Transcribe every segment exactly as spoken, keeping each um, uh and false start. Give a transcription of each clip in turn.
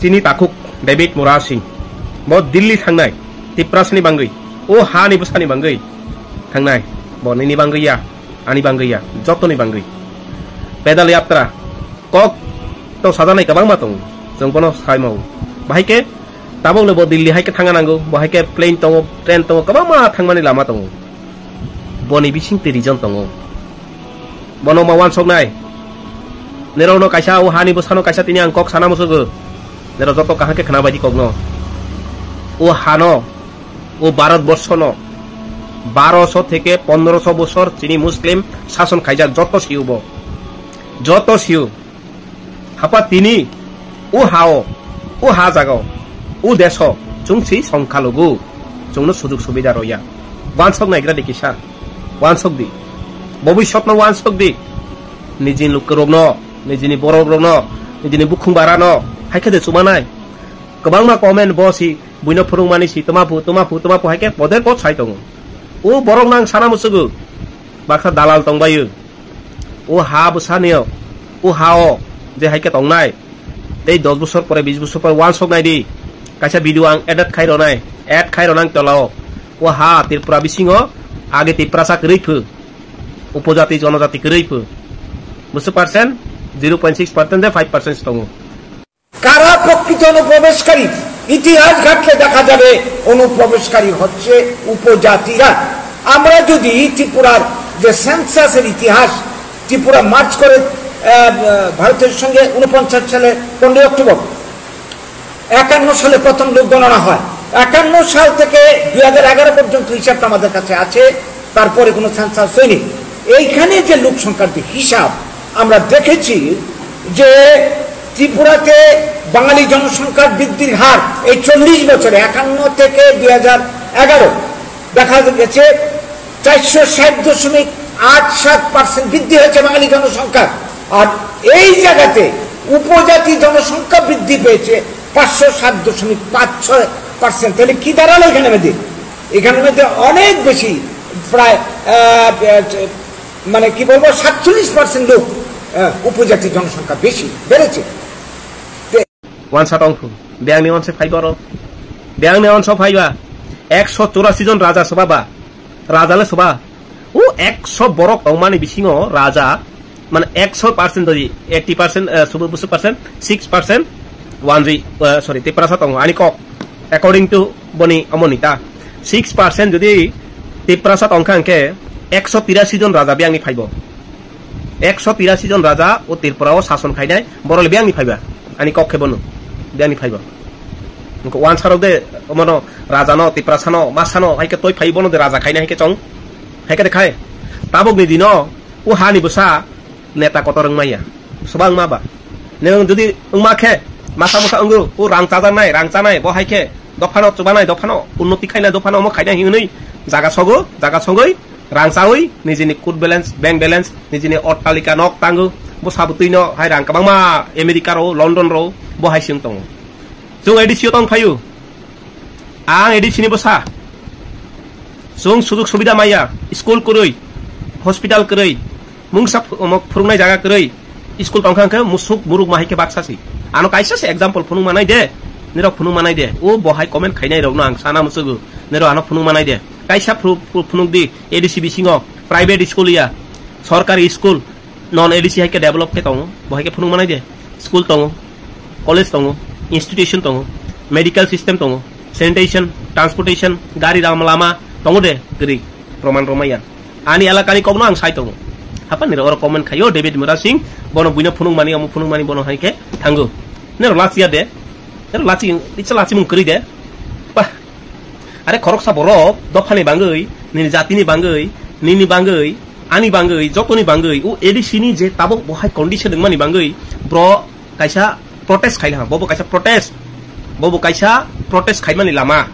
Tini takhuk David Murasing, bo Delhi thangnai, Tiprasani bangwi, o hani bwsani bangwi thangnai, bo nini bangwi ya, ani bangwi ya, jotoni bangwi. Pedal yatra, kok to sajaknai kwbangma tongo, chwng bono sai mao. Bahai khe tabukno bo Delhi hai khe thangna nango, bo hai khe plane tongo, train tongo, kwbangma thangmani lama tongo. Boni bising twi reason tongo. Bono ma wansoknai. Nerokno kaisa o hani bwsano kaisa tini ang kok sana musugo. Nerok joto kaham khe khna baidi kokno. O hano, o Bharat borshono, baroso theke pondroso bosor chini Muslim sason khaijak joto siyo bo. Joto siyo. Hapa tini o hao, o ha jagao, o deso chwng si songkha lugo, chwngno sujuk subida roya. Wansok naigra di kisa, wansok di. Bobisotno wansok di. Nijini lukurokno, nijini borokrokno, nijini bukhung barano, hai khe de chumanai. Kwbangma comment bo si, buino phwrwngmani si, tuma phu, tuma phu, tuma phu, hai khe poder pod sai tongo. O borok nang sana musugo, baksa dalal tongbaio. O ha bwsani o, o ha o je hai khe tongnai, tei dos bosor pore, bis bosor pore wansok nai di. Kaisa video ang edit khai ronai, add khai ronang tolao. O ha Tripura bisingo age Tiprasa kwrwi phu, upojati jonojati kwrwi phu. Bwswk percent? Zero point six percent de five percent tongo. কারা প্রকৃত অনুপ্রবেশকারী? ইতিহাস ঘাটলে দেখা যাবে অনুপ্রবেশকারী হচ্ছে উপজাতিরা। আমরা যদি ত্রিপুরার যে সেন্সাসের ইতিহাস, ত্রিপুরা মার্চ করে আহ, ভারতের সঙ্গে ঊনপঞ্চাশ সালে পনেরোই অক্টোবর একান্ন সালে প্রথম লোক গণনা হয়। একান্ন সাল থেকে দুই হাজার এগারো পর্যন্ত হিসাবটা আমাদের কাছে আছে, তারপরে কোনো সেন্সাস হয়নি। এইখানে যে লোক সংখ্যার যে হিসাব আমরা দেখেছি যে ত্রিপুরাতে বাঙালি জনসংখ্যার বৃদ্ধির হার এই চল্লিশ বছরে একান্ন থেকে দুই হাজার এগারো দেখা গেছে চারশো ষাট দশমিক আট সাত পার্সেন্ট বৃদ্ধি হয়েছে বাঙালি জনসংখ্যা। আর এই জায়গাতে উপজাতি জনসংখ্যা বৃদ্ধি পেয়েছে পাঁচশো সাত দশমিক পাঁচ ছয় পার্সেন্ট। তাহলে কি দাঁড়ালো এখানে মধ্যে? এখানে মধ্যে অনেক বেশি, প্রায় আহ, আহ, মানে কি বলবো, সাতচল্লিশ পার্সেন্ট লোক আহ, উপজাতি জনসংখ্যা বেশি বেড়েছে। Wansa tong phu. Biyangni onse phai boro. Biyangni onso phai ba. Ekso churasi jon raja soba ba. Raja le soba. O ekso borok tongmani bisingo raja, mane ekso percent doi, eighty percent, eh, subu busu percent, six percent wanjui, eh, sorry, Tiprasa tongo. Ani kok. According to boni omoni ta. Six percent jodi Tiprasa tongkha hwnkhe ekso tirasi jon raja biyangni phaibo. Ekso tirasi jon raja o Tripura o sason khainai, borok le biyangni phaiba. Ani kok khe bono biyangni phaiba. Wngkha wansarok de, omono raja no, Tiprasa no, masa no, hai khe toi phai bono de raja khainai hai khe chong. Hai khe de khai. Tabuk ni dino o hani bwsa neta kotor wngmaya. Soba wngma ba. Neng jodi wngma khe, masa masa wngo, o rang chajaknai, rang chanai, bo hai khe dophano chubanai, dophano unnoti khainai, dophano omo khainai hinwi jaga sogo, jaga sogoi, rang chawi, nijini court balance, bank balance, nijini ottalika nok tango, bo sabutwino hai rang kwbangma America ro, London ro, bo hai se wng tongo. Chwng A D C o tong phaio. Ang A D C ni bwsa. Chwng sujuk subida maya, school kwrwi, hospital kwrwi, mungsa ph-, omo phwrwngnai jaga kwrwi, school tongkha hwnkhe musuk muruk ma hai khe baksa si. Ano kaisa se example phunuk manai de, nirok phunuk manai de. O bo hai comment khainai rokno ang sana musugo, nirok ano phunuk manai de. Kaisa phru-, phru-, phunuk di, A D C bisingo, private school ya, sorkari school, non A D C hai khe develop khe tongo, bo hai khe phunuk manai de. School tongo, college tongo, institution tongo, medical system tongo, sanitation, transportation, gari ram lama tongo de, kwrwi proman romaya. Ani elakani kokno ang sai tongo. Hapani oro comment khaio David Murasing, bono buino phunuk mani, omo phunuk mani, bono hai khe thango. Nero lachiya de, nero lachi, itsa lachi mung kwrwi de. Bah, Are khoroksa borok dophani bangwi, nini jatini bangwi, nini bangwi, ani bangwi, jotoni bangwi, o A D C ni je tabuk bo hai condition wngmani bangwi, bro kaisa protest khaina, bobo kaisa protest, bobo kaisa protest khaimani lama,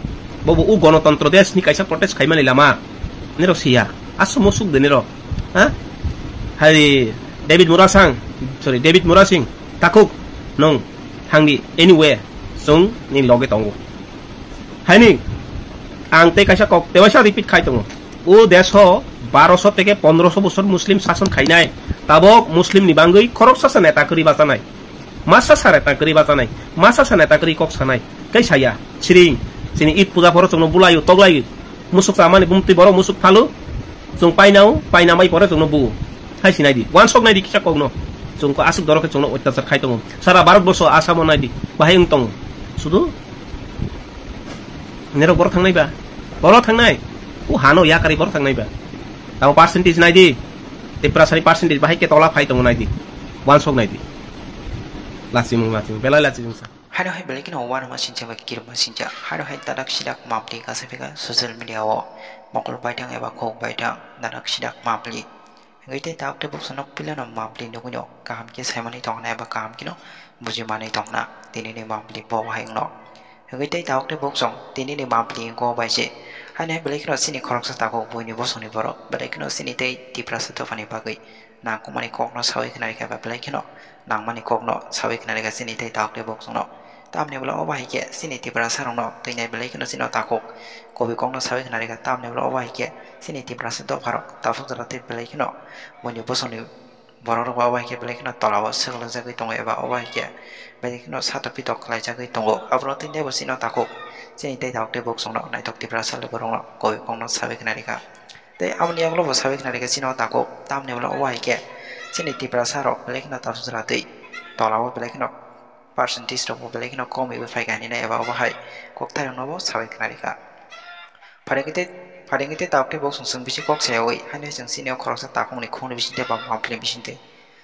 bobo o gonotontro desh ni kaisa protest khaimani lama, nirok siya, aswk musuk de nirok, ha? Hari David Murasang, sorry, David Murasing, takhuk, nung, thangdi, anyway, chwng ni loge tongo. Haini, ang tei kaisa kok tewaisa repeat khai tongo. O desh o baroso teke pondroso bosor Muslim sason khainai. Tabok Muslim ni bangwi khoroksa se neta kwrwi bachanai. Masa sa neta kwrwi bachanai, masa sa neta kwrwi kok sanai, tei saya, siring, chini Eid puja phoro chwngno bulaio, toglaio, musuk chamani bumtwi borok musuk phalo, chwng painao, paina mai pore chwngno buo. Hai sinai di, wansok nai di kisa kokno, chwng ko aswk dorok khe chwngno otyachar khai tongo, sara Bharat borso Asamo nai di, bahai wng tongo, sudu nerok borok thangnai ba, borok thangnai, o hano yakarwi borok thangnai ba, tamo percentage nai di, Tiprasani percentage bahai khe tola phai tongo nai di, wansok nai di. Lachimung, lachimung, belai lachimung sa. Haino hai belai kheno uanama sincha bai kirima sincha. Haino hai dadak sidak mapli kasa phika social media o mokol baithang eba khok baithang dadak sidak mapli. Hingke tei tabuk tei buksa nok pilano mapli nugwino kaham khe saimani tongna eba kaham kheno bujimani tongna tinini mapli bo hai wngno. Hingke tei tabuk tei buksa tinini mapli wngko bai se. Haino hai belai kheno chini khoroksa takhuk buini bosongni borok belai kheno chini tei Tiprasa dophani bagwi nangkukmani kokno sawi khnarikha eba belai kheno nangmani kokno sawi khnarikha chini tei tabuk tei bukchungno. Tamni ulo obo hai khe chini Tiprasa rokno twinai belai kheno chini takhuk kobi kokno sawi khnarikha. Tamni ulo obo hai khe chini Tiprasa dopharok tabuk jora tei belai kheno buini bosongni borok rok obo hai khe belai kheno tolao swklangjagwi tongo eba obo hai khe belai kheno satok pitok khlaijagwi tongo. Aboni twinai bo chini takhuk chini tei tabuk tei bukchungno naithok Tiprasa lukurokno kobi kokno sawi khnarikha. Tei aboni yagulo bo sawi khna rikha chini o takhuk, tamni ulo obo hai khe chini Tiprasa rok belai kheno tabuk jora twi tola o belai kheno percentage rok bo belai kheno kom wi phai kha hinwi eba obo hai kokthai rok no bo sawi khna rikha. Pharingwi tei, pharingwi tei tabuk tei bukchung chwng bisi kok sayawi haino chwng chini o khoroksa takhuk ni khung ni bising tei ba mapli bising tei.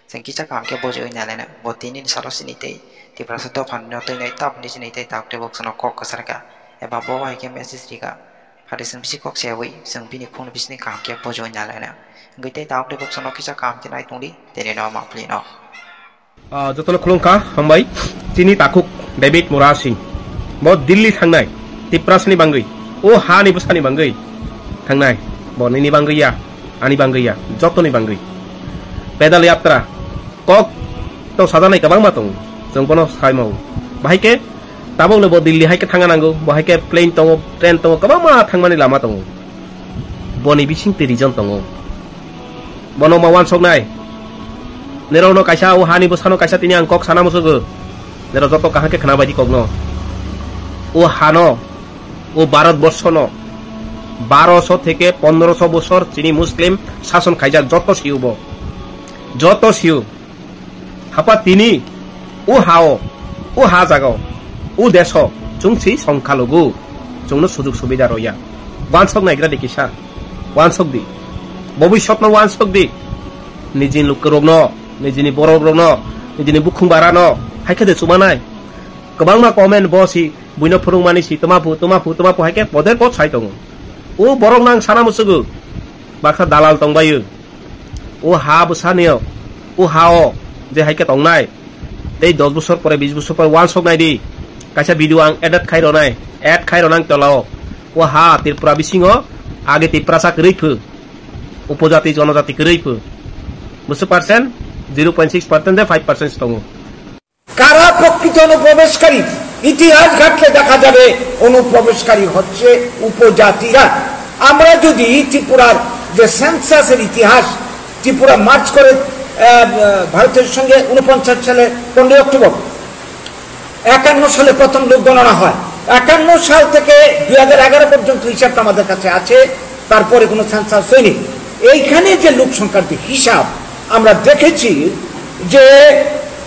Chwng kisa kaham khe bujiwi nai laina. Bo tinini salo chini tei Tiprasa dophani no twinai tabukni chini tei tabuk tei bukchwngno kok kwchar kha. Eba bo hai khe message rikha. Phati chwng bisi kok sayawi chwng bini khungni bisingni kaham khe bujiwi nai laina. Wngwi tei tabuk tei bukchwngno kisa kaham khe nai tongdi tini no mapli no. Ah, jotono khulumkha, hambai. Chini takhuk David Murasing. Bo Delhi thangnai. Tiprasani bangwi. O hani bwsani bangwi thangnai. Bo nini bangwi ya. Ani bangwi ya, jotoni bangwi. Pedal yatra, kok to sajaknai kwbangma tongo, chwng bono sai mao. Bahai khe tabukno bo Delhi hai khe thangna nango, bo hai khe plane tongo, train tongo, kwbangma thangmani lama tongo. Boni bising twi reason tongo. Bono ma wansoknai. Nerokno kaisa o hani bwsano kaisa tini ang kok sana muchungo. Nerok joto kaham khe khna bai di kokno. O hano O Bharat borsono baroso theke pondroso bosor chini Muslim sason khaijak, joto siyo bo. Joto siyo. Hapa tini o hao, o ha jagao, o deso chwng si songkha lugu. Chwngno sujuk subida roya. Wansok naigra di kisa. Wansok di. Bobisotno wansok di. Nijini lukurokno, nijini borokrokno, nijini bukhung barano, hai khe de chumanai. Kwbangma comment bo si buino phwrwngmani si twma phu, twma phu, twma phu hai khe poder pot sai tongo. O borok nang sana musugo. Baksa dalal tongbaio. O ha bwsani o, o ha o je hai khe tongnai. Tei dos bosor pore, bis bosor pore wansok nai di. Kaisa video ang edit khai ronai, add khai ronang tolao. O ha Tripura bisingo age Tiprasa kwrwi phu. Upojati jonojati kwrwi phu. Bwswk percent? Zero point six percent de five percent tongo. কারা প্রকৃত অনুপ্রবেশকারী? ইতিহাস ঘাটলে দেখা যাবে অনুপ্রবেশকারী হচ্ছে উপজাতিরা। আমরা যদি ত্রিপুরার যে সেন্সাসের ইতিহাস, ত্রিপুরা মার্চ করে আহ, ভারতের সঙ্গে ঊনপঞ্চাশ সালে পনেরোই অক্টোবর, একান্ন সালে প্রথম লোক গণনা হয়। একান্ন সাল থেকে দুই হাজার এগারো পর্যন্ত হিসাবটা আমাদের কাছে আছে, তারপরে কোনো সেন্সাস হয়নি। এইখানে যে লোক সংখ্যার যে হিসাব আমরা দেখেছি যে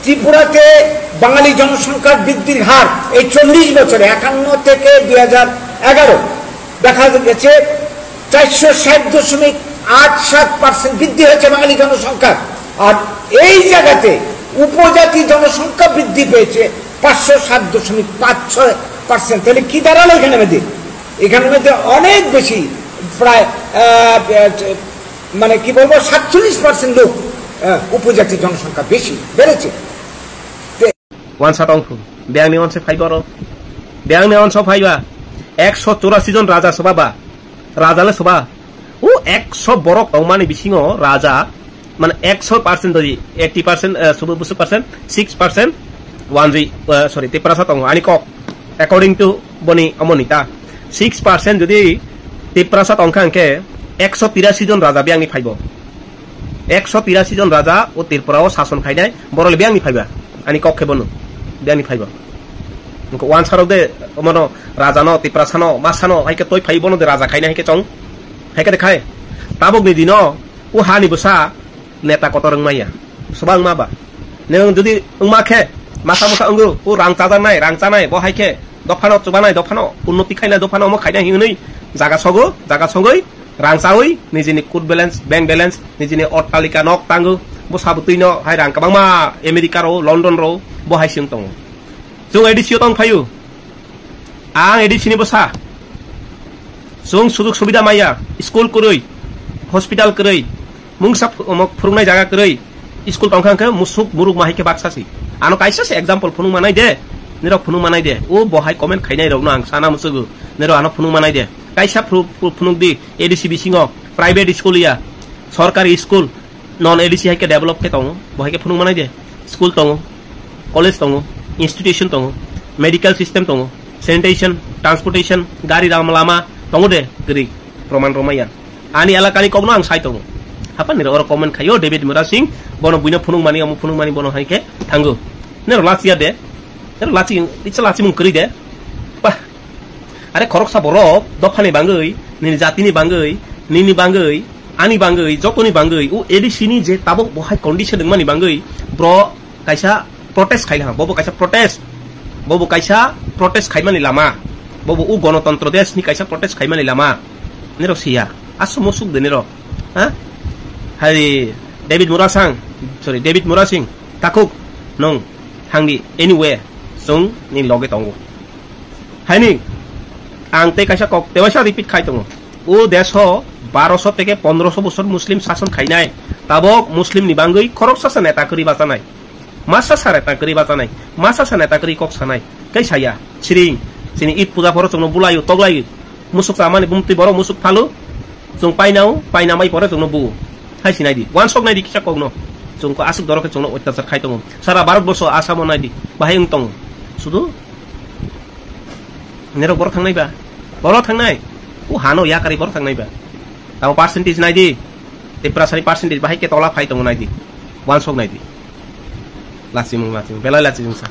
ত্রিপুরাতে বাঙালি জনসংখ্যার বৃদ্ধির হার এই চল্লিশ বছরে একান্ন থেকে দুই হাজার এগারো দেখা গেছে চারশো ষাট দশমিক আট সাত পার্সেন্ট বৃদ্ধি হয়েছে বাঙালি জনসংখ্যার। আর এই জায়গাতে উপজাতি জনসংখ্যা বৃদ্ধি পেয়েছে পাঁচশো সাত দশমিক পাঁচ ছয় পার্সেন্ট। তাহলে কি দাঁড়ালো এখানে আমাদের? এখানে মধ্যে অনেক বেশি, প্রায় আহ, আহ, মানে কি বলবো, সাতচল্লিশ পার্সেন্ট লোক আহ, উপজাতি জনসংখ্যা বেশি বেড়েছে। Wansa tong phu. Biyangni onse phai boro. Biyangni onso phai ba. Ekso churasi jon raja soba ba. Raja le soba. O ekso borok tongmani bisingo raja, mane ekso percent doi, eighty percent, eh, subu busu percent, six percent wanjui, eh, sorry, Tiprasa tongo. Ani kok. According to boni amoni ta. Six percent jodi Tiprasa tongkha hwnkhe ekso tirasi jon raja biyangni phaibo. Ekso tirasi jon raja o Tripura o sason khainai borok le biyangni phaiba. Ani kok khe bono. De ani phaiba. Wngkha wansarok de, omono, rajano, tiprasano, masano, hai khe toi phai bono de raja khaina hai khe chong. Hai khe de khai. Tabokni dino, o hani bwsa, neta kotor wngmaya. Swbang ma ba. Nwng jodi wngma khe, masa masa wngw, o rang chajaknai, rang chanai, bo hai khe, dophano chubanai, dophano unnoti khainai, dophano omo khainai hinwi, jaga sogo, jaga sogwi, rang chawi, nijini court balance, bank balance, nijini ottalika nok tango, bo sabutwino hai rang kwbangma America ro, London ro, bo hai siyong tongo. Chwng A D C o tong phaio. Ang A D C ni bwsa. Chwng sujug subida maya, school kwrwi, hospital kwrwi, mungsa ph-, omo phwrwngnai jaga kwrwi, school tong kha hwnkhe musuk muruk ma hai khe baksa si. Ano kaisa se example phunuk manai de, nirok phunuk manai de. O bo hai comment khainai rokno ang sana musugo, nirok ano phunuk manai de. Kaisa phru-, phru-, phunuk di, A D C bisingo, private school ya, sorkari school, non A D C hai khe develop khe tongo, bo hai khe phunuk manai de. School tongo, college tongo, institution tongo, medical system tongo, sanitation, transportation, gari ram lama tongo de, kwrwi, proman romaya. Ani elakani kokno ang sai tongo. Hapan nirok oro comment khaio, David Murasing, bono buino phunuk mani, omo phunuk mani, bono hai khe thango. Nirok lachiya de, nirok lachi, itsa lachimung kwrwi de. Bah, are khoroksa borok dophani bangwi, nini jatini bangwi, nini bangwi, ani bangwi, jotoni bangwi, o A D C ni je tabok bo hai condition wngmani bangwi, bro kaisa protest khailakha, bobo kaisa protest, bobo kaisa protest khaimani lama, bobo o gonotontro desh ni kaisa protest khaimani lama, nirok siya, aswk musuk de nirok, ha? Hai David Murasang, sorry, David Murasing, takhuk, nung, thangdi, anyway, chwng ni loge tongo. Haini, ang tei kaisa kok tewaisa repeat khai tongo. O desh o barosho teke pondrosho bosor Muslim sason khainai. Tabok Muslim ni bangwi khoroksa sa neta kwrwi bachanai. Masa sa neta kwrwi bachanai. Masa sa neta kwrwi kok sanai. Tei saya, siring, sini Eid puja phoro chwngno bulaio, toglaio. Musuk chamani bumtwi borok musuk phalo. Chwng painao, paina mai pore chwngno buo. Hai sinai di. Wansok nai di kisa kokno. Chwng ko aswk dorok khe chwngno otyachar khai tongo. Sara Bharat borso Asamo nai di. Bahai wng tongo. Sudu Nerok borok thangnai ba? Borok thangnai. O hano yakari borok thangnai ba? Tamo percentage nai di. Tiprasani percentage bahai ke tola phai tongo nai di. Wansok nai di. Lachimung, lachimung. Belai lachimung sa.